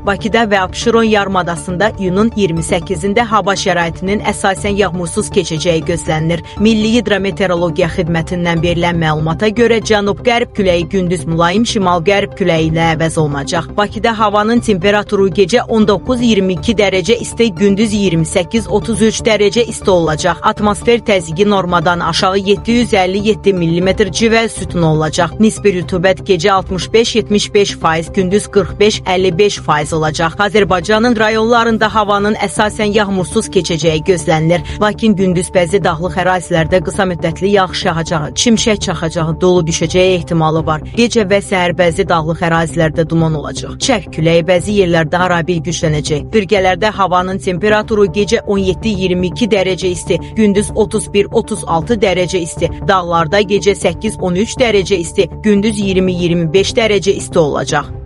Bakıda və Abşeron yarımadasında iyunun 28-də hava şəraitinin əsasən yağmursuz keçəcəyi gözlənilir. Milli Hidrometeorologiya Xidmətindən verilən məlumata görə cənub-qərb küləyi gündüz mülayim şimal-qərb küləyi ilə əvəz olunacaq. Bakıda havanın temperaturu gecə 19-22 dərəcə isti, gündüz 28-33 dərəcə isti olacaq. Atmosfer təzyiqi normadan aşağı 757 mm civə sütunu olacaq. Nisbi rütubət gecə 65-75%, gündüz 45-55% olacaq. Azərbaycanın rayonlarında havanın əsasən yağmursuz keçəcəyi gözlənilir. Lakin gündüz bəzi dağlıq ərazilərdə qısa müddətli yağış yağacağı, şimşək çaxacağı, dolu düşəcəyi ehtimalı var. Gecə və səhər bəzi dağlıq ərazilərdə duman olacaq. Şərq küləyi bəzi yerlərdə arabir güclənəcək. Bölgələrdə havanın temperaturu gecə 17-22 dərəcə isti, gündüz 31-36 dərəcə isti. Dağlarda gecə 8-13 dərəcə isti, gündüz 20-25 dərəcə isti olacaq.